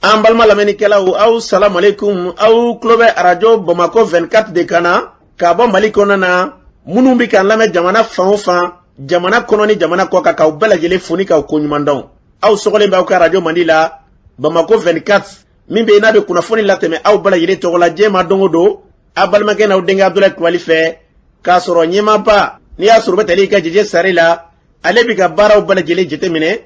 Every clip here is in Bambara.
An balima lamɛnnikɛlaw, aw salamualeykum. Aw tulo bɛ arajo Bamakɔ 24 de kan na ka bɔ Mali kɔnɔna na. Minnu bɛ k'an lamɛn jamana fan o fan, jamana kɔnɔ ni jamana kɔ kan, k'aw bɛɛ lajɛlen fo ni k'aw koɲuman dɔn. Aw sɔgɔlen bɛ aw ka arajo mandi la, Bamakɔ 24, min bɛ yen n'a bɛ kunnafoni latɛmɛ aw bɛɛ lajɛlen tɔgɔ la diɲɛ ma don o don, aw balimakɛ n'aw denkɛ Abudulayi Kulubali fɛ, k'a sɔrɔ ɲɛmaaba n'i y'a sɔrɔ bɛ tali ka Jeje Sare la, ale bɛ ka baaraw bɛɛ lajɛlen jateminɛ,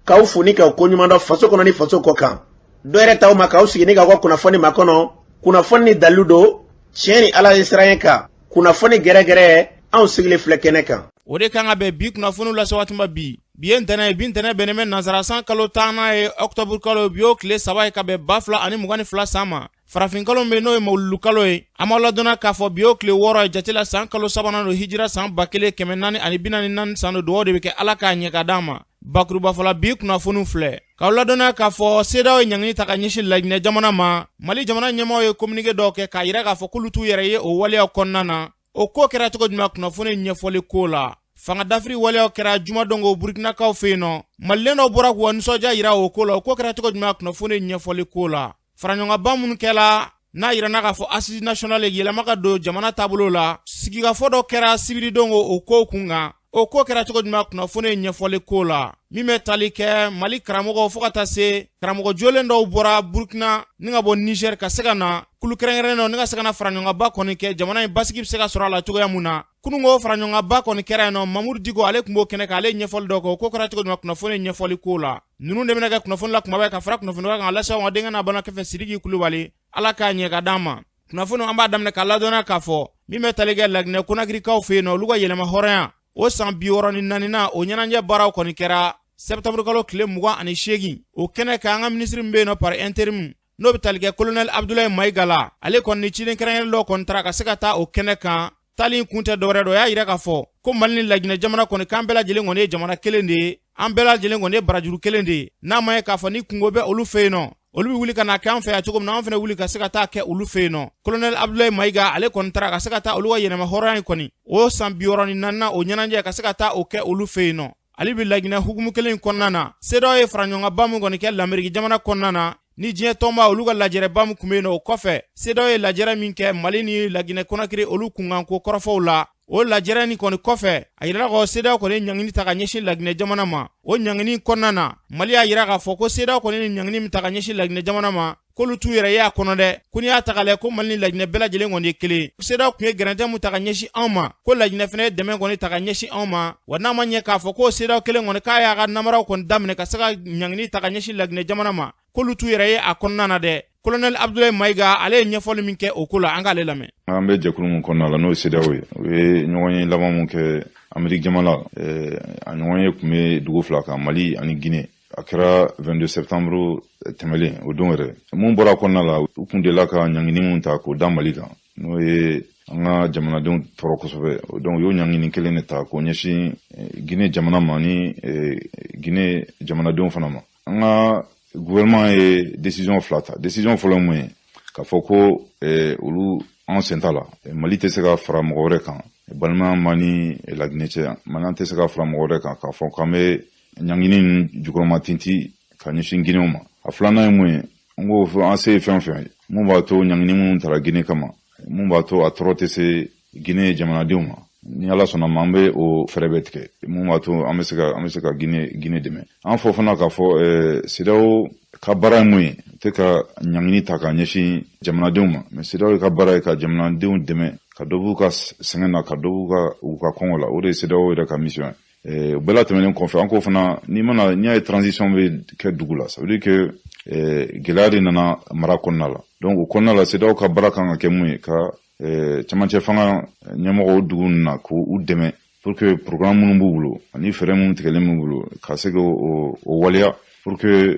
k'aw fo ni k'aw koɲuman dɔn faso kɔnɔ ni faso kɔ kan. Dɔ yɛrɛ t'aw ma k'aw sigi ni k'aw ka kunnafoni makɔnɔ, kunnafoni ni dalilu don, tiɲɛ ni Ala ye siran kan, kunnafoni gɛrɛgɛrɛ, anw sigilen filɛ kɛnɛ kan. O de kan ka bɛn bi kunnafoniw lase waati ma bi. Bi ye ntɛnɛn ye, bi ntɛnɛn bɛnnen bɛ nansara san kalo tannan ye, ɔkutɔburu kalo, bi y'o tile 3 ye ka bɛn 2022 san ma. Farafin kalo min n'o ye mawuludu kalo ye, an b'aw ladɔnniya k'a fɔ bi y'o tile 6 ye jate la, san kalo sabanan don, hijira san 1444 san don. Dugawu de bɛ kɛ Ala k'a ɲɛ ka d'an ma. Bakurubafɔ la, bi kunnafoniw filɛ k'aw ladɔnniya k'a fɔ CEDEAO ye ɲangini ta ka ɲɛsin Laginɛ jamana ma. Mali jamana ɲɛmaaw ye communiqué dɔw kɛ k'a yira k'a fɔ k'olu t'u yɛrɛ ye o waleyaw kɔnɔna na. O ko kɛra cogo jumɛn? Kunnafoni ɲɛfɔli ko la, fanga dafiri waleyaw kɛra jumadon ko Burukinakaw fɛ yen nɔ. Maliden dɔw bɔra k'u ka nisɔndiya yira o ko la. O ko kɛra cogo jumɛn? Kunnafoni ɲɛfɔli ko la, faraɲɔgɔnba minnu kɛla n'a yirana k'a fɔ assise nationale yɛlɛma ka don jamana taabolo la, sigikafɔ dɔ kɛra sibiridon ko o ko kun kan. O ko kɛra cogo jumɛn? Kunnafoni ɲɛfɔli ko la, min bɛ tali kɛ Mali karamɔgɔw fo ka taa se karamɔgɔ jolen dɔw bɔra Burukina ni ka bɔ Niger ka se ka na kulu kɛrɛnkɛrɛnnen dɔ ni ka se ka na faraɲɔgɔnba kɔni kɛ, jamana in basigi bɛ se ka sɔrɔ a la cogoya mun na. Kununko faraɲɔgɔnba kɔni kɛra yen nɔ, Mamudu Diko ale tun b'o kɛnɛ kan, ale ɲɛfɔli dɔ kɛ. O ko kɛra cogo jumɛn? Kunnafoni ɲɛfɔli ko la, ninnu de bɛna kɛ kunnafoni la kumaba ye ka fara kunnafoni kan ka lase aw ma denkɛ n'a balimakɛ fɛ, Sidiki Kulubali. Ala k'a ɲɛ ka d'an ma. Kunnafoni an b'a daminɛ k'a ladɔnniya k'a fɔ min bɛ tali kɛ Laginɛ Konakirikaw fɛ yen nɔ, olu ka yɛlɛma hɔrɔnya o san 64nan, o ɲɛnajɛ baaraw kɔni kɛra sɛptanburu kalo tile 28. O kɛnɛ kan, an ka minisiri min bɛ yen nɔ par intérim, n'o bɛ tali kɛ kolonɛli Abudulayi Mayiga la, ale kɔni ni ciden kɛrɛnkɛrɛn dɔ kɔni taara ka se ka taa o kɛnɛ kan. Taali kun tɛ dɔwɛrɛ dɔ, y'a yira k'a fɔ ko Mali ni Laginɛ jamana kɔni k'an bɛɛ lajɛlen kɔni ye jamana kelen de ye, an bɛɛ lajɛlen kɔni ye barajuru kelen de ye. N'a ma ye k'a fɔ ni kungo bɛ olu fɛ yen nɔ, olu bɛ wuli ka na kɛ an fɛ yan cogo min na, an fana wuli ka se ka taa kɛ olu fɛ yen nɔ. Kolonɛli Abudulayi Mayiga ale kɔni taara ka se ka taa olu ka yɛlɛma hɔrɔnya in kɔni o san 64nan o ɲɛnajɛ ka se ka taa o kɛ olu fɛ yen nɔ. Ale bɛ Laginɛ hukumu kelen in kɔnɔna na, CEDEAO ye faraɲɔgɔnkanba min kɔni kɛ Lameriki jamana kɔnɔna na ni diɲɛ tɔnba olu ka lajɛrɛba min tun bɛ yen nɔ, o kɔfɛ CEDEAO ye lajɛrɛ min kɛ Mali ni Laginɛ Konakiri olu kunkanko kɔrɔfɔw la, o lajɛrɛ nin kɔni kɔfɛ, a yirala ko CEDEAO kɔni ye ɲangini ta ka ɲɛsin Laginɛ jamana ma. O ɲangini kɔnɔna na, Mali y'a yira k'a fɔ ko CEDEAO kɔni ye ɲangini min ta ka ɲɛsin Laginɛ jamana ma, k'olu t'u yɛrɛ ye a kɔnɔ dɛ. Ko n'i y'a ta k'a lajɛ, ko Mali ni Laginɛ bɛɛ lajɛlen kɔni ye kelen. CEDEAO tun ye gɛrɛntɛ mun ta ka ɲɛsin anw ma, ko Laginɛ fana ye dɛmɛ kɔni ta ka ɲɛsin anw ma. Wa n'a ma ɲɛ k'a fɔ ko CEDEAO kelen kɔni k'a y'a ka namaraw kɔni daminɛ ka se ka ɲangini ta ka ɲɛsin Laginɛ jamana ma, k'olu t'u yɛrɛ ye a kɔnɔna na dɛ. Kolonɛli Abudulayi Mayiga ale ye ɲɛfɔli min kɛ o ko la, an k'ale lamɛn. An bɛ jɛkulu min kɔnɔna la, n'o ye CEDEAO ye, u ye ɲɔgɔn ye laban mun kɛ Ameriki jamana la, a ɲɔgɔn ye tun bɛ dugu fila kan, Mali ani Guinée. A kɛra 22 septembre tɛmɛlen, o don yɛrɛ mun bɔra kɔnɔna la, u kun delila ka ɲangini mun ta k'o da Mali kan, n'o ye an ka jamanadenw tɔɔrɔ kosɛbɛ. Donc u y'o ɲangini kelen de ta k'o ɲɛsin Guinée jamana ma ni Guinée jamanadenw fana ma. An ka gouvernement ye décision fila ta. Décision fɔlɔ mun ye? K'a fɔ ko olu an sen t'a la, Mali tɛ se ka fara mɔgɔ wɛrɛ kan, balimaya ma ni Laginɛ cɛ, Mali an tɛ se ka fara mɔgɔ wɛrɛ kan k'a fɔ k'an bɛ ɲangini jukɔrɔma tinti ka ɲɛsin Guinée ma. A filanan ye mun ye? N ko an se ye fɛn fɛn ye mun b'a to ɲangini minnu tara Guinée kama, mun b'a to a tɔɔrɔ tɛ se Guinée jamanadenw ma, ni Ala sɔnna ma, an bɛ o fɛɛrɛ bɛɛ tigɛ mun b'a to an bɛ se ka Guinée dɛmɛ. An fɔ fana k'a fɔ CEDEAO ka baara ye mun ye? Tɛ ka ɲangini ta ka ɲɛsin jamanadenw ma, mais CEDEAO ka baara ye ka jamanadenw dɛmɛ ka dɔ b'u ka sɛgɛn na, ka dɔ b'u ka u ka kɔngɔ la. O de ye CEDEAO yɛrɛ ka mission ye. O bɛɛ la tɛmɛnen kɔfɛ, an ko fana n'i mana n'i y'a ye transition bɛ kɛ dugu la, ça veut dire que gɛlɛya de nana mara kɔnɔna la. Donc o kɔnɔna la, CEDEAO ka baara kan ka kɛ mun ye? Ka cɛmancɛ fanga ɲɛmɔgɔw dugu ninnu na, k'u dɛmɛ pour que programme minnu b'u bolo ani fɛɛrɛ minnu tigɛlen b'u bolo, ka se k'o waleya pour que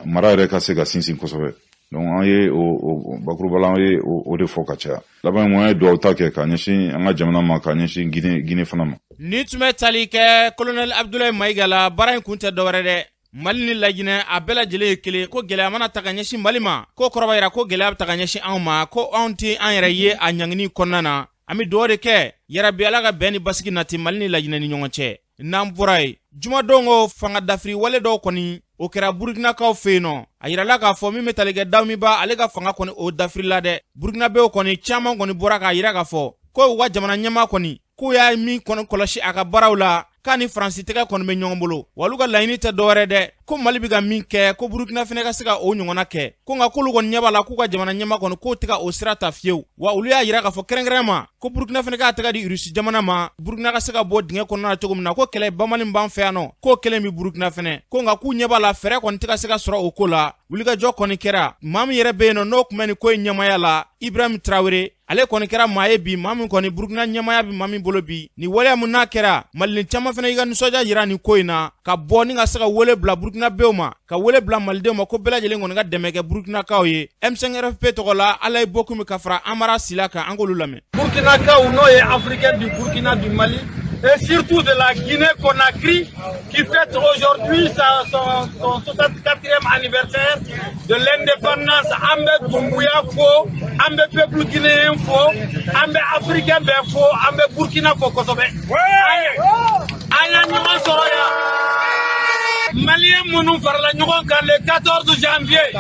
mara yɛrɛ ka se ka sinsin kosɛbɛ. Donc an ye o bakuruba la, an ye o de fɔ ka caya. Laban mun, an ye dugawu ta kɛ ka ɲɛsin an ka jamana ma, ka ɲɛsin Guinée fana ma. Ni tun bɛ tali kɛ kolonɛli Abudulayi Mayiga la, baara in kun tɛ dɔwɛrɛ dɛ, Mali ni Laginɛ a bɛɛ lajɛlen ye kelen. Ko gɛlɛya mana ta ka ɲɛsin Mali ma, ko kɔrɔ b'a yira ko gɛlɛya bɛ ta ka ɲɛsin anw ma, ko anw tɛ an yɛrɛ ye a ɲangini kɔnɔna na. An bɛ dugawu de kɛ yarabi, Ala ka bɛn ni basigi nati Mali ni Laginɛ ni ɲɔgɔn cɛ. N'an bɔra yen, Jumadon ko fanga dafiri wale dɔw kɔni o kɛra Burkinakaw fɛ yen nɔ. A yirala k'a fɔ min bɛ tali kɛ Damiba, ale ka fanga kɔni o dafirila dɛ. Burkinabew kɔni caman kɔni bɔra k'a yira k'a fɔ ko u ka jamana ɲɛmaa kɔni k'u y'a min kɔni kɔlɔsi a ka baaraw la, k'a ni Faransi tɛgɛ kɔni bɛ ɲɔgɔn bolo, wa olu ka laɲini tɛ dɔwɛrɛ dɛ, ko Mali bɛ ka min kɛ, ko Burukina fana ka se ka o ɲɔgɔnna kɛ, ko nka k'olu kɔni ɲɛ b'a la k'u ka jamana ɲɛmaa kɔni k'o tɛ ka o sira ta fiyewu. Wa olu y'a yira k'a fɔ kɛrɛnkɛrɛn ma ko Burukina fana k'a tɛgɛ di Rusi jamana ma, Burukina ka se ka bɔ dingɛ kɔnɔna na cogo min na, ko kɛlɛ banbali b'an fɛ yan nɔ, k'o kelen bɛ Burukina fana, ko nka k'u ɲɛ b'a la fɛɛrɛ kɔni tɛ ka se ka sɔrɔ o ko la. Wulikajɔ kɔni kɛra, maa min yɛrɛ bɛ yen nɔ n'o tun bɛ nin ko in ɲɛmaaya la, Ibrahim Traoré, ale kɔni kɛra maa ye bi, maa min kɔni Burukina ɲɛmaaya bɛ maa min bolo bi. Nin waleya mun n'a kɛra, Maliden caman fana y'i ka nisɔndiya yira nin ko in na, ka bɔ ni ka se ka wele bila Burukinabew ma, ka wele bila Malidenw ma ko bɛɛ lajɛlen kɔni ka dɛmɛ kɛ Burukinakaw ye. M5 RFP tɔgɔ la, Alayi Bokum ka fara Amara Sila kan, an k'olu lamɛn. Burkinakaw n'o ye Africain du Burkina, du Mali et surtout de la Guinée-Conakry, qui fête aujourd'hui son 64e anniversaire de l'indépendance. An bɛ Doumbouya fo, an bɛ peuple guinéen fo, an bɛ africain bɛɛ fo, an bɛ Burkina fo kosɛbɛ. An y'a ɲɔgɔn sɔrɔ yan. Malien minnu farala ɲɔgɔn kan le 14 janvier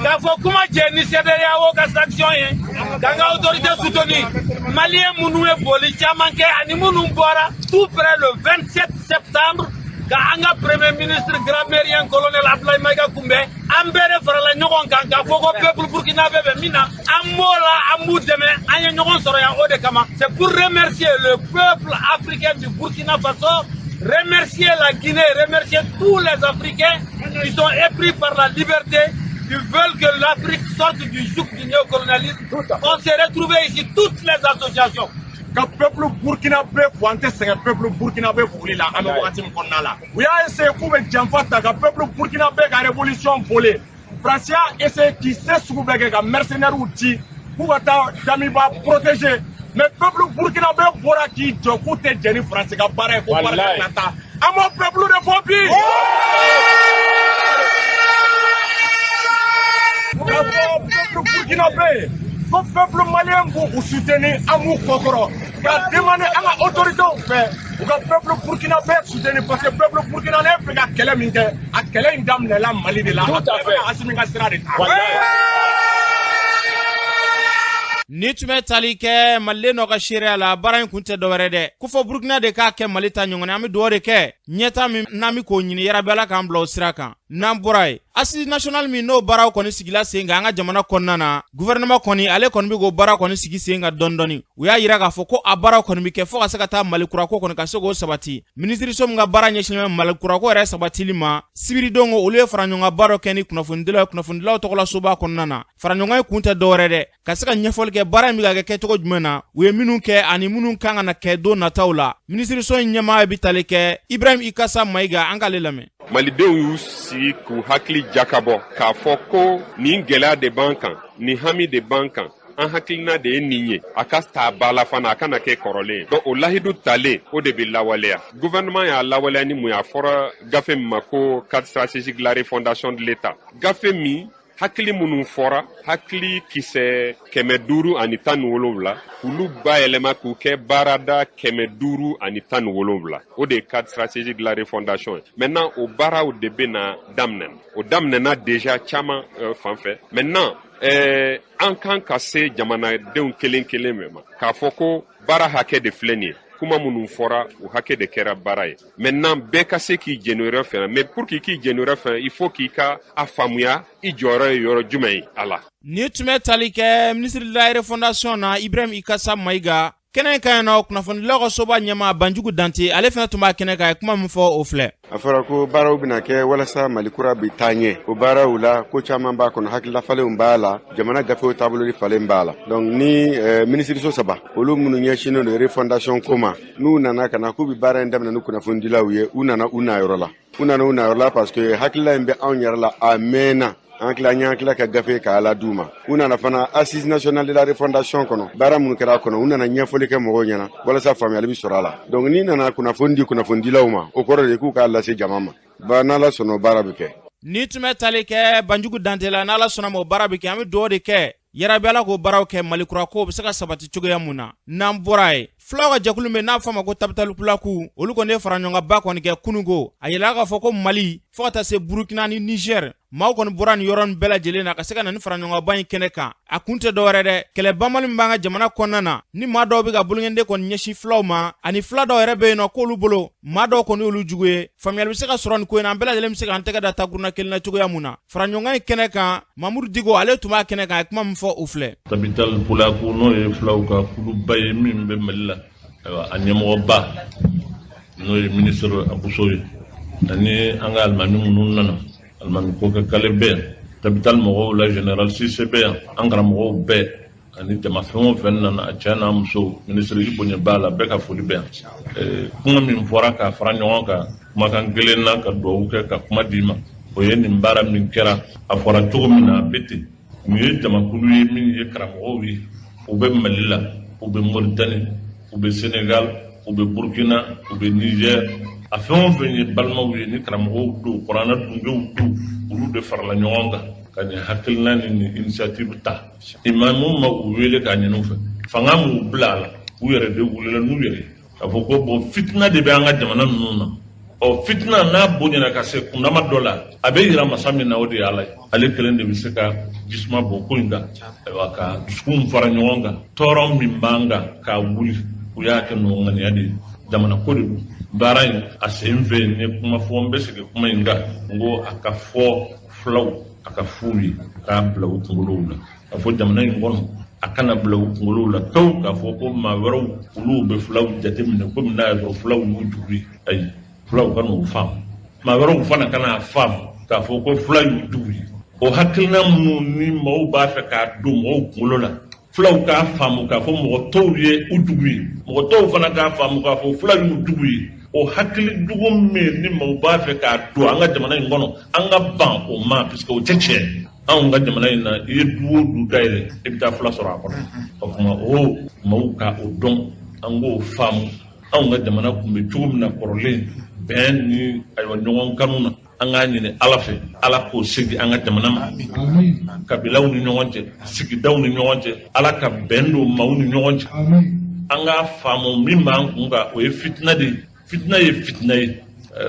k'a fɔ kuma jɛ ni CEDEAO ka sanction ye, k'an ka autorité soutenir. Malien minnu ye boli caman kɛ ani minnu bɔra tout près le 27 septembre ka an ka premier ministre grammairien colonel Abdoulaye Maïga kunbɛn, an bɛɛ de farala ɲɔgɔn kan k'a fɔ ko peuple burkinabé bɛ min na, an b'o la, an b'u dɛmɛ. An ye ɲɔgɔn sɔrɔ yan o de kama. C'est pour remercier le peuple africain du Burkina Faso, remercier la Guinée, remercier tous les Africains qui sont épris par la liberté, qui veulent que l'Afrique sorte du joug du néocolonialisme. On s'est retrouvés ici, toutes les associations. Ka peuple burkinabé fo, an tɛ sɛgɛn peuple burkinabé foli la. An bɛ wagati min kɔnɔna la, u y'a essayé k'u bɛ janfa ta ka peuple burkinabé ka révolution voler. Faransi y'a essayé k'i se sugu bɛɛ kɛ ka mercenaires ci k'u ka taa Damiba protéger, mais peuple burkinabé bɔra k'i jɔ k'u tɛ jɛn ni Faransi ka baara ye, ko baara ka taa. An b'o peuple de fɔ bi k'a fɔ peuple burkinabé ye ko peuple malien b'u soutenir, an b'u kɔkɔrɔ, ka demander an ka autorités fɛ u ka peuple burkinabé soutenir, parce que peuple burkinabé bɛ ka kɛlɛ min kɛ, a kɛlɛ in daminɛla Mali de la, a bɛɛ bɛ ka Assimi ka sira de ta. Ni tun bɛ tali kɛ Maliden dɔ ka seereya la, baara in kun tɛ dɔwɛrɛ dɛ, ko fɔ Burukina de k'a kɛ Mali ta ɲɔgɔn ye. An bɛ dugawu de kɛ, ɲɛta min n'an bɛ k'o ɲini, yarabi Ala k'an bila o sira kan. N'an bɔra yen, assise nationale min n'o baaraw kɔni sigila sen kan an ka jamana kɔnɔna na, gouvernement kɔni ale kɔni bɛ k'o baara kɔni sigi sen kan dɔɔni dɔɔni. U y'a yira k'a fɔ ko a baaraw kɔni bɛ kɛ fo ka se ka taa Mali kurako kɔni ka se k'o sabati. Minisiriso min ka baara ɲɛsinnen bɛ Mali kurako yɛrɛ sabatili ma, sibiridon ko olu ye faraɲɔgɔnkanba dɔ kɛ ni kunnafonidilaw ye kunnafonidilaw tɔgɔla soba kɔnɔna na. Faraɲɔgɔnkan kun tɛ dɔwɛrɛ dɛ, ka se ka ɲɛfɔli kɛ baara in bɛ ka kɛ kɛcogo jumɛn na, u ye minnu kɛ ani minnu kan ka na kɛ don nataw la. Minisiriso in ɲɛmaa bɛ tali kɛ Ibrahim Ikasa Mayiga, an k'ale lamɛn. Malidenw y'u sigi k'u hakili jakabɔ k'a fɔ ko nin gɛlɛya de b'an kan, nin hami de b'an kan, an hakilina de ye nin ye, a ka ta ba la fana, a kana kɛ kɔrɔlen ye. Donc o lahidu talen, o de bɛ lawaleya. Gouvernement y'a lawaleya ni mun ye? A fɔra gafe min ma ko cadre stratégique de la refondation de l'État, gafe min hakili minnu fɔra, hakili kisɛ 517, k'olu bayɛlɛma k'u kɛ baarada 517, o de ye cadre stratégique de la refondation ye. Maintenant o baaraw de bɛna daminɛ, o daminɛna déjà caman fan fɛ. Maintenant an kan ka se jamanadenw kelen kelen bɛɛ ma k'a fɔ ko baara hakɛ de filɛ nin ye, kuma minnu fɔra, o hakɛ de kɛra baara ye. Maintenant bɛɛ ka se k'i jɛniyɔrɔ fɛ, mais pour que k'i jɛniyɔrɔ fɛ, il faut k'i ka a faamuya i jɔyɔrɔ ye yɔrɔ jumɛn ye a la. Ni tun bɛ tali kɛ ministre de la refondation na, Ibrahim Ikasa Mayiga, kɛnɛ kan yen nɔ, kunnafonidilaw ka soba ɲɛmaa Banjugu Dante, ale fana tun b'a kɛnɛ kan, a ye kuma min fɔ o filɛ. A fɔra ko baaraw bɛna kɛ walasa Mali kura bɛ taa ɲɛ. O baaraw la, ko caman b'a kɔnɔ, hakilila falenw b'a la, jamana gafew taabolo falen b'a la. Donc ni minisiriso saba olu minnu ɲɛsinnen don refondation ko ma, n'u nana ka na k'u bɛ baara in daminɛ ni kunnafonidilaw ye, u nana u na yɔrɔ la. U nana u na yɔrɔ la parce que hakilila in bɛ anw yɛrɛ la, a mɛnna. An tila an y'an tila ka gafe k'a la d'u ma. U nana fana assise nationale de la refondation kɔnɔ, baara minnu kɛra a kɔnɔ, u nana ɲɛfɔli kɛ mɔgɔw ɲɛna walasa faamuyali bɛ sɔrɔ a la. Donc n'i nana kunnafoni di kunnafonidilaw ma, o kɔrɔ de k'u k'a lase jama ma. Ba n'Ala sɔnna, o baara bɛ kɛ. Ni tun bɛ tali kɛ Banjugu Dante la, n'Ala sɔnna ma, o baara bɛ kɛ. An bɛ dugawu de kɛ. Yarabi Ala k'o baaraw kɛ Mali kura ko bɛ se ka sabati cogoya mun na. N'an bɔra yen, fulaw ka jɛkulu min n'a fɔ a ma ko Tabital Pulaaku, olu kɔni ye fara ɲɔgɔnkanba kɔni kɛ kununko. A yirala k'a fɔ ko Mali fo ka taa se Burukina ni Niger, maaw kɔni bɔra nin yɔrɔ nin bɛɛ lajɛlen na ka se ka na ni fara ɲɔgɔnkanba in kɛnɛ kan. A kun tɛ dɔwɛrɛ dɛ, kɛlɛ banbali min b'an ka jamana kɔnɔna na, ni maa dɔw bɛ ka bolonkɛnden kɔni ɲɛsin fulaw ma, ani fula dɔw yɛrɛ bɛ yen nɔ k'olu bolo maa dɔw kɔni y'olu jugu ye. Faamuyali bɛ se ka sɔrɔ nin ko in na, an bɛɛ lajɛlen bɛ se k'an tɛgɛ da takurunna kelen na cogoya mun na. Fara ɲɔgɔnkan in kɛnɛ kan, Mamudu Diko ale tun b'a kɛnɛ kan, a ye kuma min fɔ o filɛ. Tabital Pulaaku n'o ye fulaw ka kuluba ye min bɛ Mali la, ayiwa a ɲɛmɔgɔba n'o ye minisiri Abuso ye, ani an ka alimami minnu nana, alimami Kokɛ Kale bɛ yan, Tabital mɔgɔw la général Sise bɛ yan, an karamɔgɔw bɛɛ ani jama fɛn o fɛn nana, a cɛ n'a muso, minisiri i bonya b'a la, bɛɛ ka foli bɛ yan. Kuma min fɔra k'a fara ɲɔgɔn kan kumakan kelen na ka dugawu kɛ ka kuma d'i ma, o ye nin baara min kɛra, a fɔra cogo min na a bɛ ten. Nin ye jamakulu ye min ye karamɔgɔw ye, u bɛ Mali la, u bɛ Moritani, u bɛ Senegal, u bɛ Burkina, u bɛ Niger, a fɛn o fɛn ye balimaw ye ni karamɔgɔw don, kuranɛ dungew don, olu de farala ɲɔgɔn kan ka nin hakilina ni nin initiative ta. Imamu ma u wele k'a ɲini u fɛ, fanga m'u bila a la, u yɛrɛ de wulila n'u yɛrɛ ye k'a fɔ ko bon fitina de bɛ an ka jamana ninnu na. Ɔ fitina n'a bonyana ka se kundama dɔ la, a bɛ yira masa min na, o de ye Ala ye. Ale kelen de bɛ se ka jisuma bɔ ko in kan, ayiwa ka dusukunw fara ɲɔgɔn kan, tɔɔrɔ min b'an kan k'a wuli, u y'a kɛ n'o ŋaniya de ye. Jamana ko de don. Baara in a sen fɛ, n ye kuma fɔ, n bɛ segin kuma in kan, n ko a ka fɔ fulaw, a ka f'u ye k'a bila u kunkolow la, k'a fɔ jamana in kɔnɔ a kana bila u kunkolow la pewu k'a fɔ ko maa wɛrɛw olu bɛ fulaw jateminɛ komi n'a y'a sɔrɔ fulaw y'u jugu ye. Ayi, fulaw ka n'o faamu, maa wɛrɛw fana kana faamu k'a fɔ ko fula y'u jugu ye. O hakilina minnu ni maaw b'a fɛ k'a don mɔgɔw kunkolo la, fulaw k'a faamu k'a fɔ mɔgɔ tɔw ye u jugu ye, mɔgɔ tɔw fana k'a faamu k'a fɔ fula y'u jugu ye. O hakili jugu min ni maaw b'a fɛ k'a don an ka jamana in kɔnɔ, an ka ban o ma, puisque o tɛ tiɲɛ. Anw ka jamana in na, i ye du o du dayɛlɛ, i bɛ taa fula sɔrɔ a kɔnɔ. O tuma o maaw ka o dɔn, an k'o faamu. Anw ka jamana tun bɛ cogo min na kɔrɔlen, bɛn ni ayiwa ɲɔgɔn kanu na, an k'a ɲini Ala fɛ, Ala k'o segin an ka jamana ma. Kabilaw ni ɲɔgɔn cɛ, sigidaw ni ɲɔgɔn cɛ, Ala ka bɛn don maaw ni ɲɔgɔn cɛ. An k'a faamu min b'an kun kan, o ye fitina de ye. Fitina ye fitina ye,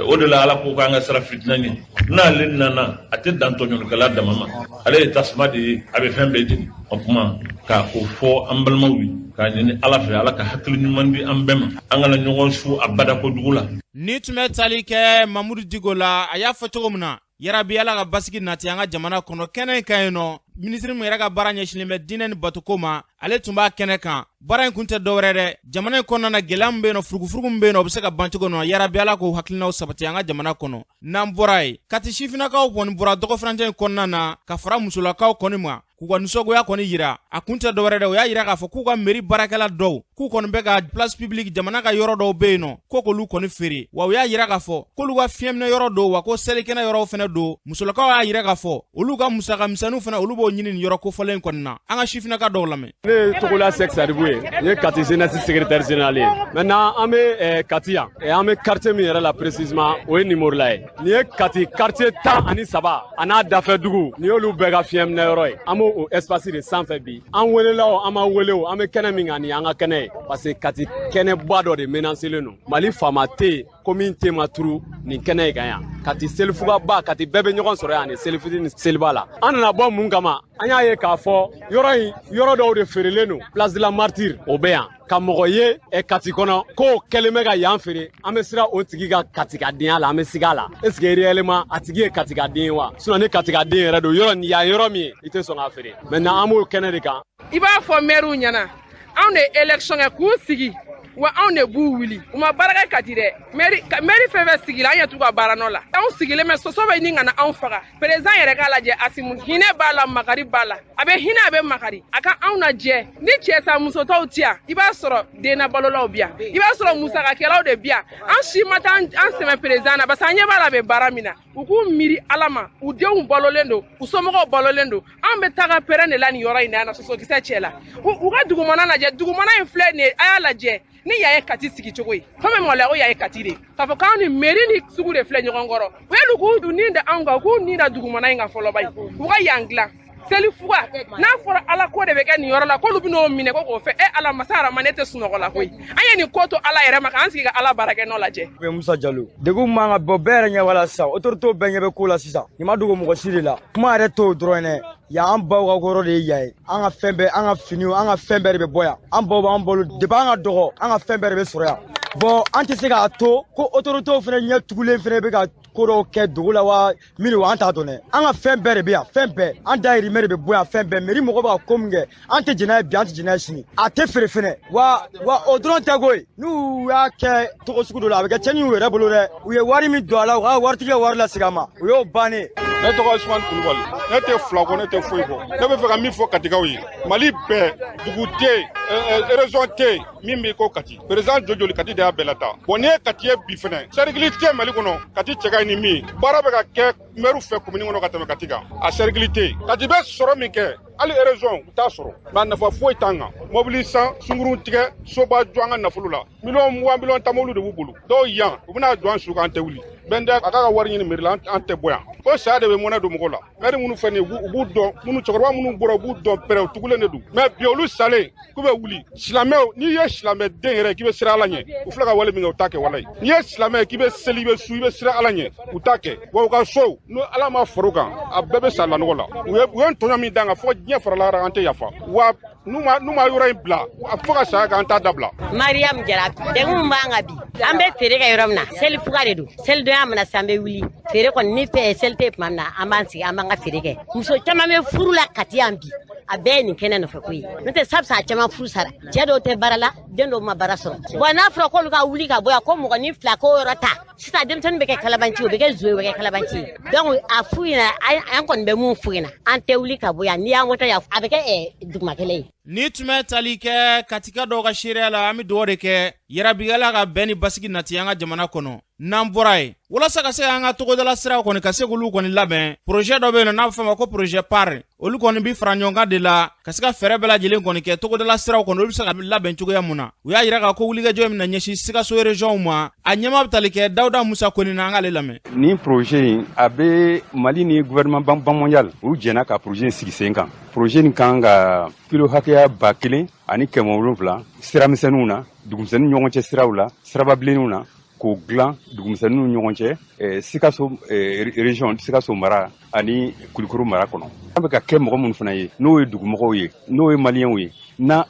o de la Ala ko k'an ka sira fitina ɲɛ. N'ale nana, a tɛ dan tɔɲɔlikɛla dama ma, ale ye tasuma de ye, a bɛ fɛn bɛɛ jeni. O tuma k'a o fɔ an balimaw ye, k'a ɲini Ala fɛ, Ala ka hakili ɲuman di an bɛɛ ma, an kana ɲɔgɔn su a bada kojugu la. Ni tun bɛ tali kɛ Mamudu Diko la, a y'a fɔ cogo min na, yarabi Ala ka basigi nati an ka jamana kɔnɔ. Kɛnɛ in kan yen nɔ, minisiri min yɛrɛ ka baara ɲɛsinnen bɛ diinɛ ni batuko ma, ale tun b'a kɛnɛ kan. Baara in kun tɛ dɔwɛrɛ dɛ, jamana in kɔnɔna na gɛlɛya min bɛ yen nɔ, furugufurugu min bɛ yen nɔ, o bɛ se ka ban cogo min na. Yarabi Ala k'o hakilinaw sabati an ka jamana kɔnɔ. N'an bɔra yen, Kati sifinnakaw kɔni bɔra dɔgɔfurancɛ in kɔnɔna na ka fara musolakaw kɔni ma k'u ka nisɔngoya kɔni yira. A kun tɛ dɔwɛrɛ dɛ, o y'a yira k'a fɔ k'u ka mairie baarakɛla dɔw k'u kɔni bɛ ka place publique, jamana ka yɔrɔ dɔw bɛ yen nɔ, ko k'olu kɔni feere. Wa u y'a yira k'a fɔ k'olu ka fiɲɛminɛ yɔrɔ don, wa ko selikɛnɛ yɔrɔw fɛnɛ don. Musolakaw y'a yira k'a fɔ olu ka musaka misɛnninw fɛnɛ, olu b'o ɲini nin yɔrɔ kofɔlen kɔni na. An ka sifinnaka dɔw lamɛn. Ne ye Togola Sɛk Sadibu ye, n ye Kati jeunesse secrétaire général ye. Maintenant an bɛ Kati yan, an bɛ quartier min yɛrɛ la précisément, o ye Nimorila ye. Nin ye Kati quartier 13 a n'a dafɛ dugu, nin y'olu bɛɛ ka fiɲɛminɛ yɔrɔ ye. An b'o o espace de sanfɛ bi. An welela o, an ma wele o, an bɛ kɛnɛ min kan, nin y'an ka kɛnɛ ye, parce que Kati kɛnɛba dɔ de menacelen don. Mali faama tɛ yen ko min te ma turu nin kɛnɛ in kan yan. Kati selifugaba, Kati bɛɛ bɛ ɲɔgɔn sɔrɔ yan ni selifitini ni seliba la. An nana bɔ mun kama? An y'a ye k'a fɔ yɔrɔ in, yɔrɔ dɔw de feerelen don, place de la martyre o bɛ yan, ka mɔgɔ ye Kati kɔnɔ k'o kɛlen bɛ ka yan feere. An bɛ siran o tigi ka Katikaden la, an bɛ siga a la. Est ce que réellement a tigi ye Katikaden ye wa? Sinon ni Katikaden yɛrɛ don, yɔrɔ nin yan yɔrɔ min ye, i tɛ sɔn k'a feere. Maintenant an b'o kɛnɛ de kan. I b'a fɔ maires ɲɛna, anw de ye élection kɛ k'u sigi, wa anw de b'u wuli. U ma baara kɛ Kati dɛ. Mairie fɛn fɛn sigira, an ɲɛ t'u ka baara nɔ la. Anw sigilen bɛ, soso bɛ ɲini ka na anw faga. Président yɛrɛ k'a lajɛ, Asimu hinɛ b'a la, makari b'a la, a bɛ hinɛ, a bɛ makari, a ka anw lajɛ. Ni cɛ sa musotɔw ti yan, i b'a sɔrɔ dennabalolaw bi yan, i b'a sɔrɔ musakakɛlaw de bi yan. An si ma taa an sɛmɛ président na, parce que an ɲɛ b'a la a bɛ baara min na. U k'u miiri Ala ma, u denw balolen don, u somɔgɔw balolen don. An bɛ taga pɛrɛn de la nin yɔrɔ in na yan, sosokisɛ cɛ la. U ka dugumana lajɛ, dugumana in filɛ nin ye, a y'a lajɛ ni yan ye Kati sigi cogo ye. Fɛn bɛ maloya ko yan ye Kati de, k'a fɔ k'anw ni mairie ni sugu de filɛ ɲɔgɔn kɔrɔ. U ye k'u nin da anw kan, u k'u nin da dugumana in kan fɔlɔ ba ye, u ka yan dilan. Seli fuga n'a fɔra Ala ko de bɛ kɛ nin yɔrɔ la, k'olu bɛ n'o minɛ ko k'o fɛ. E Ala masa Arama, ne tɛ sunɔgɔ la koyi. An ye nin ko to Ala yɛrɛ ma k'an sigi ka Ala baarakɛ nɔ lajɛ. Musa Jalo, degun man ka bɔ bɛɛ yɛrɛ ɲɛ b'a la sisan, autorité bɛɛ ɲɛ bɛ ko la sisan. Nin ma dogo mɔgɔ si de la. Kuma yɛrɛ t'o dɔrɔn ye dɛ. Yan an baw ka yɔrɔ de ye yan ye. An ka fɛn bɛɛ, an ka finiw, an ka fɛn bɛɛ de bɛ bɔ yan. An baw b'an balo depuis an ka dɔgɔ, an ka fɛn bɛɛ de bɛ sɔrɔ yan. Bon, an tɛ se k'a to ko autorité fana ɲɛ tugulen fana bɛ ka ko dɔw kɛ dogo la wa min wa an t'a dɔn dɛ. An ka fɛn bɛɛ de bɛ yan, fɛn bɛɛ. An dahirimɛ de bɛ bɔ yan, fɛn bɛɛ. Mairie mɔgɔw bɛ ka ko min kɛ, an tɛ jɛn n'a ye bi, an tɛ jɛn n'a ye sini. A tɛ feere fɛnɛ. Wa o dɔrɔn tɛ koyi. N'u y'a kɛ cogo sugu dɔ la, a bɛ kɛ tiɲɛni y'u yɛrɛ bolo dɛ. U ye wari min don a la, u ka waritigi ka wari lasegin a ma. O y'o bannen. Ne tɔgɔ Usumani Kulubali. Ne tɛ fila kɔ, ne tɛ foyi kɔ. Ne bɛ fɛ ka min fɔ Katikaw ye, Mali bɛɛ, dugu tɛ yen, région tɛ yen min b'i ko Kati. Président joli Kati de y'a bɛɛ lata. Bon, n'i ye Kati ye bi fɛnɛ, cercle tɛ Mali kɔnɔ Kati cɛ ka ɲi ni min ye. Baara bɛ ka kɛ maire fɛ commune kɔnɔ ka tɛmɛ Kati kan. A cercle tɛ yen. Kati bɛ sɔrɔ min kɛ, hali région u t'a sɔrɔ. Mais a nafa foyi t'an kan. Mobili san, sunkurun tigɛ, soba jɔ an ka nafolo la. Miliyɔn 20, miliyɔn 10 mobili de b'u bolo. Dɔw yan, u bɛna jɔ an su kan, an tɛ wuli. Bɛn tɛ a k'a ka wari ɲini mairie la, an tɛ bɔ yan. Ko saya de bɛ mɔnɛ don mɔgɔ la. Maire minnu filɛ nin ye, u b'u dɔn, minnu cɛkɔrɔba minnu bɔra, u b'u dɔn pɛrɛ, u tugulen de don. Mais bi olu salen, k'u bɛ wuli. Silamɛw, n'i ye silamɛ den yɛrɛ k'i bɛ siran Ala ɲɛ, u filɛ ka wale min kɛ, u t'a kɛ walayi. N'i ye silamɛ k'i bɛ seli, i bɛ su, i bɛ siran Ala ɲɛ, u t'a kɛ. Wa u ka sow, n'o Ala ma far'u kan, a bɛɛ bɛ sa lanɔgɔ la. U ye tɔɲɔ min d'an kan, fo diɲɛ farala an tɛ yafa. Wa n'u ma yɔrɔ in bila, fo ka saya k'an t'a dabila. Mariam Jara, degun b'an kan bi. An bɛ feere kɛ yɔrɔ min na, seli fuga de don. Selidonya mana se, an bɛ wuli. Feere kɔni ni seli tɛ tuma min na, an b'an sigi, an b'an ka feere kɛ. Muso caman bɛ furu la Kati yan bi. A bɛɛ ye nin kɛnɛ nɔfɛ ko ye. N'o tɛ sabisa a caman furu sara. Cɛ dɔw tɛ baara la, den dɔw ma baara sɔrɔ. Bon, n'a fɔra k'olu ka wuli ka bɔ yan, ko mɔgɔ ni fila k'o yɔrɔ ta. Sisan denmisɛnnin bɛ kɛ kalabanci, o bɛ kɛ zo ye, o bɛ kɛ kalabanci ye. Donc a f'u ɲɛna, an kɔni bɛ mun f'u ɲɛna, an tɛ wuli ka bɔ yan. N'i y'an wɔtɔ yan, a bɛ kɛ dugumakɛlɛ ye. Ni tun bɛ tali kɛ Katika dɔw ka seereya la, an bɛ dugawu de kɛ yarabigala ka bɛn ni basigi nati an ka jamana kɔnɔ. N'an bɔra yen, walasa ka se an ka togodala siraw kɔni ka se k'olu kɔni labɛn, projet dɔ bɛ yen nɔ n'a bɛ fɔ a ma ko projet PAR, olu kɔni bi fara ɲɔgɔn kan de la ka se ka fɛɛrɛ bɛɛ lajɛlen kɔni kɛ togodala siraw kɔni, olu bɛ se ka labɛn cogoya mun na. U y'a yira k'a ko wulikajɔ in bɛna ɲɛsin Sikaso région ma. A ɲɛmaa bɛ tali kɛ Dawuda Musa Kone na, an k'ale lamɛn. Nin projet in, a bɛ Mali ni gouvernement Banque mondiale, u jɛnna ka projet in sigi sen kan. Projet nin kan ka kilo hakɛya 1700 siramisɛnninw na, dugumisɛnninw ɲɔgɔn cɛ siraw la, sirababilenninw na, k'o dilan dugumisɛnninw ɲɔgɔn cɛ, Sikaso région, Sikaso mara ani Kulikoro mara kɔnɔ. An bɛ ka kɛ mɔgɔ minnu fana ye, n'o ye dugumɔgɔw ye, n'o ye maliyɛnw ye, n'a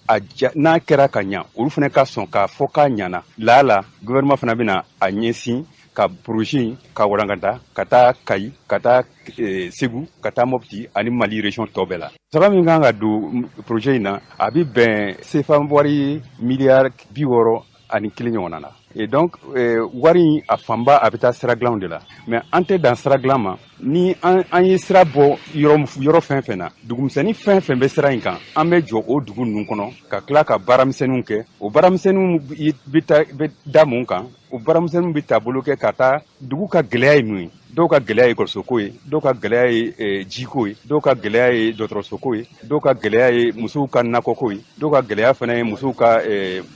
kɛra ka ɲa, olu fana ka sɔn k'a fɔ k'a ɲana. Laala gouvernement fana bɛna a ɲɛsin ka projet ka walankata ka taa Kayi, ka taa Segu, ka taa Mopti ani Mali région tɔ bɛɛ la. Sara min kan ka don projet in na, a bɛ bɛn CFA wari miliyari 61 ɲɔgɔnna na. Et donc wari in a fanba a bɛ taa sira dilanw de la. Mais an tɛ dan sira dilan ma. Ni an ye sira bɔ yɔrɔ fɛn fɛn na, dugumisɛnnin fɛn fɛn bɛ sira in kan, an bɛ jɔ o dugu ninnu kɔnɔ ka tila ka baaramisɛnninw kɛ. O baaramisɛnninw bɛ da mun kan? O baaramisɛnninw bɛ taabolo kɛ ka taa dugu ka gɛlɛya ye mun ye. Dɔw ka gɛlɛya ye ekɔlisoko ye, dɔw ka gɛlɛya ye jiko ye, dɔw ka gɛlɛya ye dɔgɔtɔrɔsoko ye, dɔw ka gɛlɛya ye musow ka nakɔko ye, dɔw ka gɛlɛya fana ye musow ka